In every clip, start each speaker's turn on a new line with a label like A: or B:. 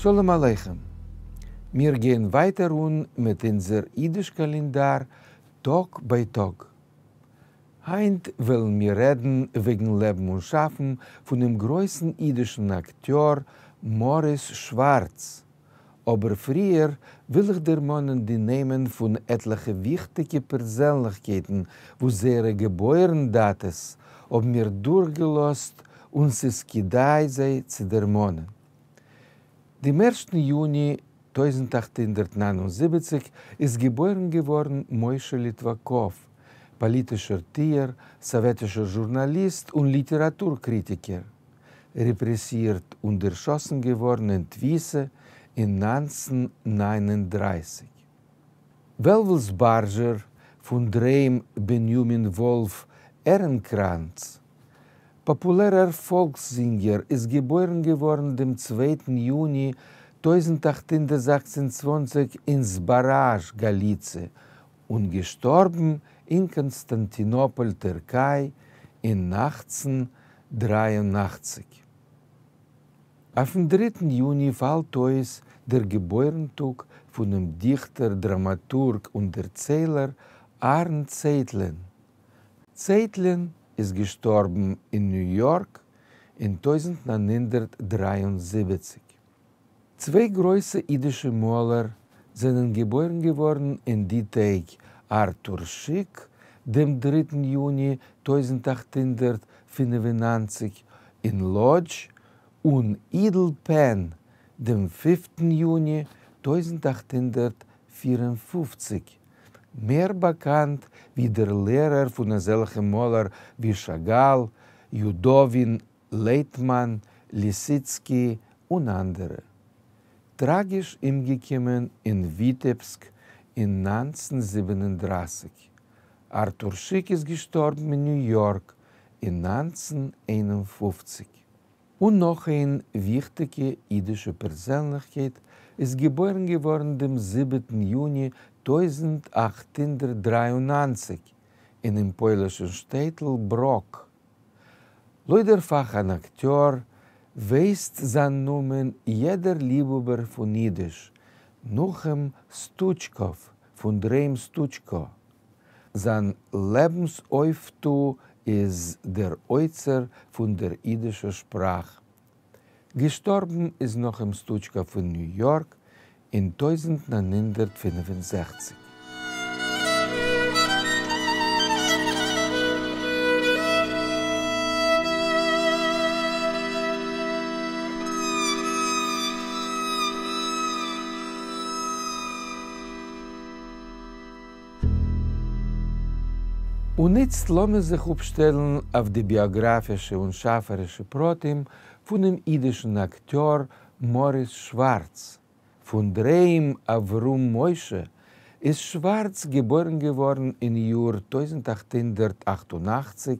A: שלום עליכם! מיר גייען ווייטער אן מיט אונזער אידיש קאלענדאר טאג ביי טאג. היינט וועלן מיר רעדן וועגן לעבן און שאפן פונעם גרויסן אידישן אקטיאר מאריס שווארץ, אבער פריער וויל איך דערמאנען די נעמען פון עטליכע וויכטיגע פערזענליכקייטן וואס זייערע געבוירן דאטעס האבן מיר דורכגעלאזט און ס'איז כדאי זיי צו דערמאנען. דעם ערשטן יוני 1879 איז געבוירן געווארן משה ליטוואקאוו, פאליטישער טוער, סאוועטישער זשורנאליסט און ליטעראטור קריטיקער. רעפרעסירט און דערשאסן געווארן אין תפיסה אין 1939. וועלוול זבארזשער, פון דר'היים בנימין וואלף עהרנקראנץ, פאפולערער פאלקס-זינגער איז געבוירן געווארן דעם צווייטן יוני 1826 אין זבאראזש, גאליציע, און געשטארבן אין קאנסטאנטינאפאל, טערקיי, אין 1883. אויפן דריטן יוני פאלט אויס דער געבוירן-טאג פונעם דיכטער, דראמאטורג און דערציילער אהרן צייטלין. צייטלין איז געשטארבן אין ניו יארק אין 1973. צוויי גרויסע אידישע מאלער זענען געבוירן געווארן אין די טעג, ארטור שיק, דעם דריטן יוני 1895 אין לאדזש, און אידל פען, דעם פיפטן יוני 1854, מער באקאנט ווי דער לערער פון אזעלכע מאלער ווי שאגאל, יודאווין, לייטמאן, ליסיצקי און אנדערע. טראגיש אומגעקומען אין וויטעבסק אין 1937. ארטור שיק איז געשטארבן אין ניו יארק אין 1951. און נאך איין וויכטיגע אידישע פערזענליכקייט איז געבוירן געווארן דעם זיבעטן יוני 1893 אינעם פוילישן שטעטל בראק. לויט דער פאך אן אקטיאר, ווייסט זיין נאמען יעדער ליבהאבער פון אידיש, נחום סטוטשקאוו פון דר'היים סטוטשקא. זיין לעבנס אויפטו איז דער אוצר פון דער אידישער שפראך. געשטארבן איז נחום סטוטשקאוו אין ניו יארק אין 1965. און איצט לאמיר זיך אפשטעלן אויף די ביאגראפישע און שאפערישע פרטים פונעם אידישן אקטיאר מאריס שווארץ. פון דר'היים אברהם משה איז שווארץ געבוירן געווארן אין יאר 1888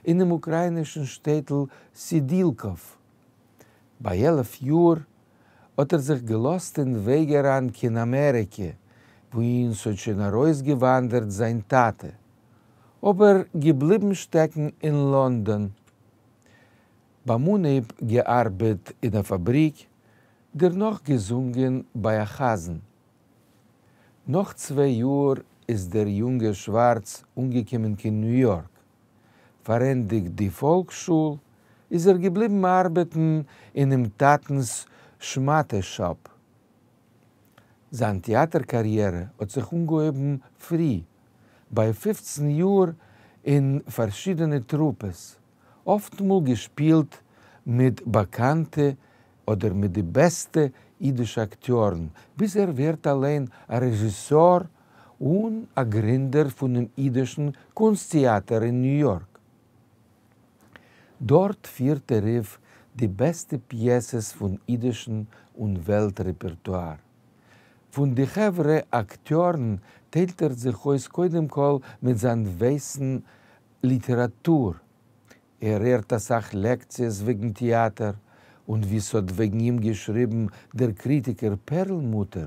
A: אינעם אוקראינישן שטעטל סידילקאוו. ביי 11 יאר האט ער זיך געלאזט אין וועג אריין קיין אמעריקע, וואוהין ס'האט שוין ארויסגעוואנדערט זיין טאטע, אבער געבליבן שטעקן אין לאנדאן. ביים אנהייב געארבעט אין א פאבריק, דערנאך געזונגען ביי א חזן. נאך צוויי יאר איז דער יונגער שווארץ אנגעקומען קיין ניו יארק. פארענדיגט די פאלקס-שול, איז ער געבליבן ארבעטן אינעם טאטנ'ס שמאטע שאפ. זיין טעאטער קאריערע האט זיך אנגעהויבן פרי, ביי 15 יאר אין פארשידענע טרופעס, אפטמאל געשפילט מיט באקאנטע אדער מיט די בעסטע אידישע אקטיארן, ביז ער ווערט אליין א רעזשיסאר און א גרינדער פונעם אידישן קונסט טעאטער אין ניו יארק. דארט פירט ער אויף די בעסטע פיעסעס פון אידישן און וועלט רעפערטואר. פון די חברה אקטיארן טיילט ער זיך אויס קודם כל מיט זיין וויסן ליטעראטור. ער הערט אסאך לעקציעס וועגן טעאטער, און ווי ס'האט וועגן אים געשריבן דער קריטיקער פערלמוטער,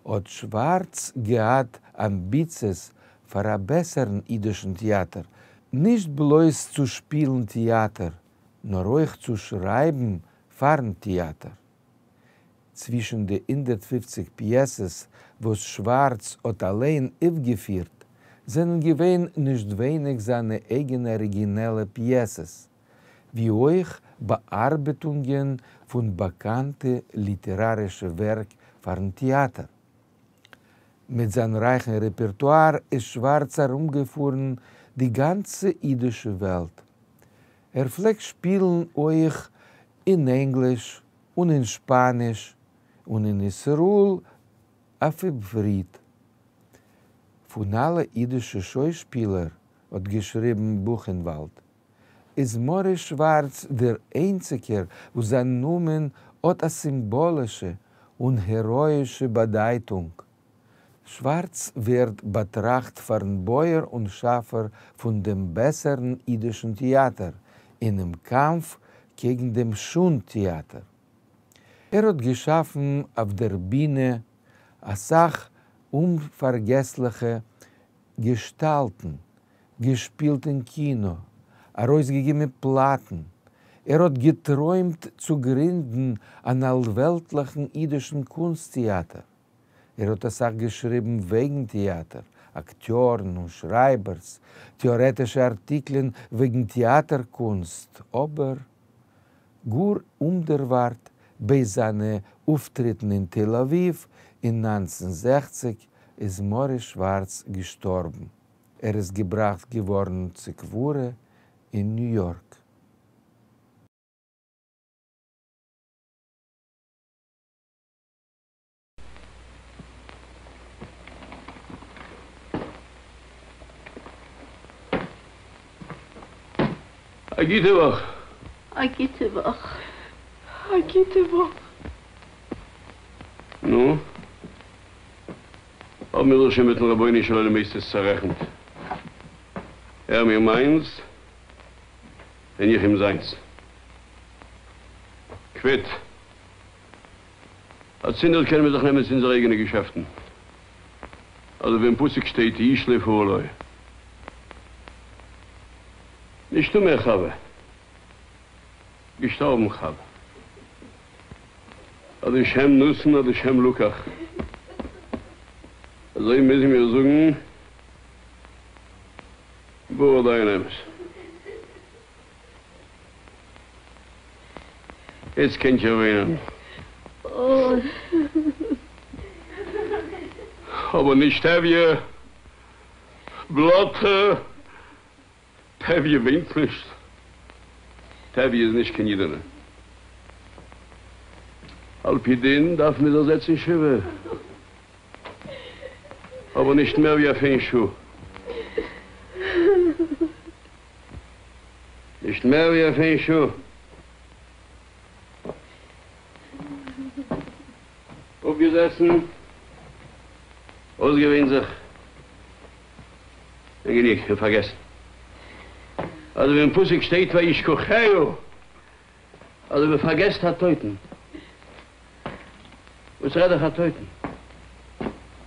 A: האט שווארץ געהאט אמביציעס פאר א בעסערן אידישן טעאטער, נישט בלויז צו שפילן טעאטער, נאר אויך צו שרייבן פארן טעאטער. צווישן די 150 פּיעסעס, וואָס שוואַרץ האָט אַליין אויפֿגעפֿירט, זענען געווען נישט ווייניק זײַנע אייגענע אָריגינעלע פּיעסעס, ווי אויך באַאַרבעטונגען פֿון באַקאַנטע ליטעראַרישע ווערק פֿאַרן טעאַטער. מיט זײַן רײַכן רעפּערטואַר איז שוואַרץ אַרומגעפֿאָרן די גאַנצע ייִדישע וועלט. ער פֿלעגט שפּילן אויך אין ענגליש און אין שפּאַניש און אין ישׂראל אויף עבֿריתּ. פֿון אַלע ייִדישע שוישפּילער, האָט געשריבן בוכענוואַלד, איז מאָריס שוואַרץ דער איינציקער, וואָס זײַן נאָמען האָט אַ סימבאָלישע און העראָיִשע באַדײַטונג. שוואַרץ ווערט באַטראַכט פֿאַרן בויער און שאַפֿער פֿון דעם בעסערן ייִדישן טעאַטער אינעם קאַמף קעגן דעם שונד-טעאַטער. ער האָט געשאַפֿן אויף דער בינע אַ סך אומפֿאַרגעסלעכע געשטאַלטן, געשפּילט אין קינאָ, אַרויסגעגעבן פּלאַטן. ער האָט געטרוימט צו גרינדן אַן אַלוועלטלעכן ייִדישן קונסט-טעאַטער. ער האָט אַ סך געשריבן וועגן טעאַטער, אַקטיאָרן און שרײַבערס, טעאָרעטישע אַרטיקלען וועגן טעאַטער-קונסט, אָבער גאָר אומדערוואַרט בעת זײַנע אויפֿטריטן אין תּל-אָבֿיבֿ אין 1960 איז מאָריס שוואַרץ געשטאָרבן. ער איז געבראַכט געוואָרן צו קבֿורה אין ניו-יאָרק.
B: א גוטע וואך.
C: א גוטע וואך. א גוטע וואך.
B: נו, האבן מיר זיך שוין מיטן רבונו של עולם איצטערט צערעכנט. ער מיר מיינס, און איך אים זיינס. קוויט. אצינדערט קענען מיר זיך נעמען צו אונזערע אייגענע געשעפטן. אזוי ווי אין פסוק שטייט איש לפעלו. נישטא מער חוה. געשטארבן חוה. אז השם נתן אז השם לקח. אזוי מוזן מיר זאגן ברוך דיין האמת. איצט קענט איר וויינען. אבער נישט טביה. בלאטע. טביה וויינט נישט. טביה איז נישט קיין אידענע. על פי דין דארף מען זיך זעצן שבעה. אבער נישט מער ווי אויף איין שעה. נישט מער ווי אויף איין שעה. אפגעזעסן, אויסגעוויינט זיך, און גענוג, און פארגעסן. אזוי ווי אין פסוק שטייט וישכחה, אזוי מען פארגעסט א טויטן. וואס רעד איך א טויטן?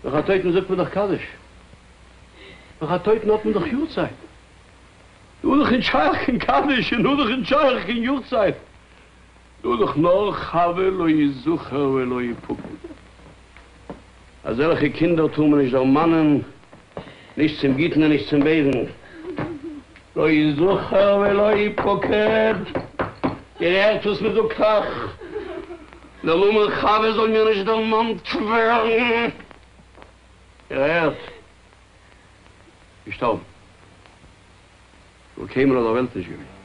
B: נאך א טויטן זאגט מען דאך קדיש. נאך א טויטן האט מען דאך יארצייט. דא איז דאך נישט שייך קיין קדיש און דא איז דאך נישט שייך קיין יארצייט. דא איז דאך נאר חוה לא יזכר ולא יפקד. אזעלכע קינדער טאר מען נישט דערמאנען, נישט צום גוטן און נישט צום בייזן. לא יזכר ולא יפקד. איר הערט וואס מען זאגט אייך? דער נאמען חוה זאל מיר נישט דערמאנט ווערן. איר הערט? געשטארבן. וואלט קיינמאל אויף דער וועלט נישט געווען.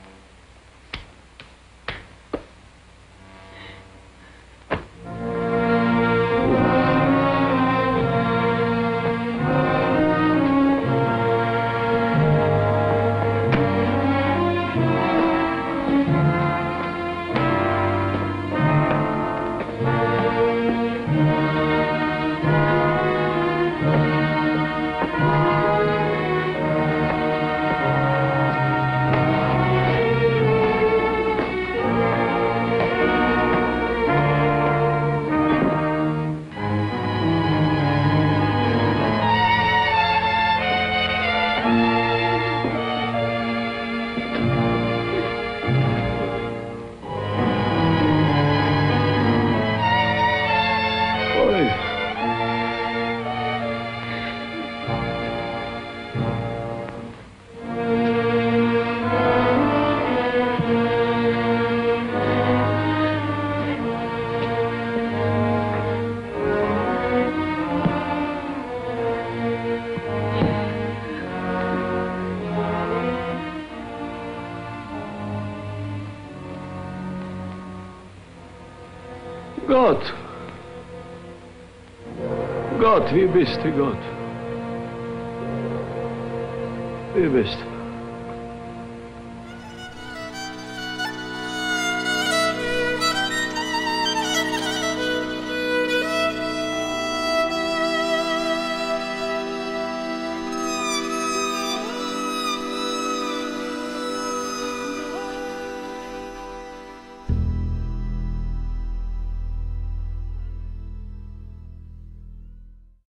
B: גאָט! גאָט, וואו ביסטו, גאָט? וואו ביסטו?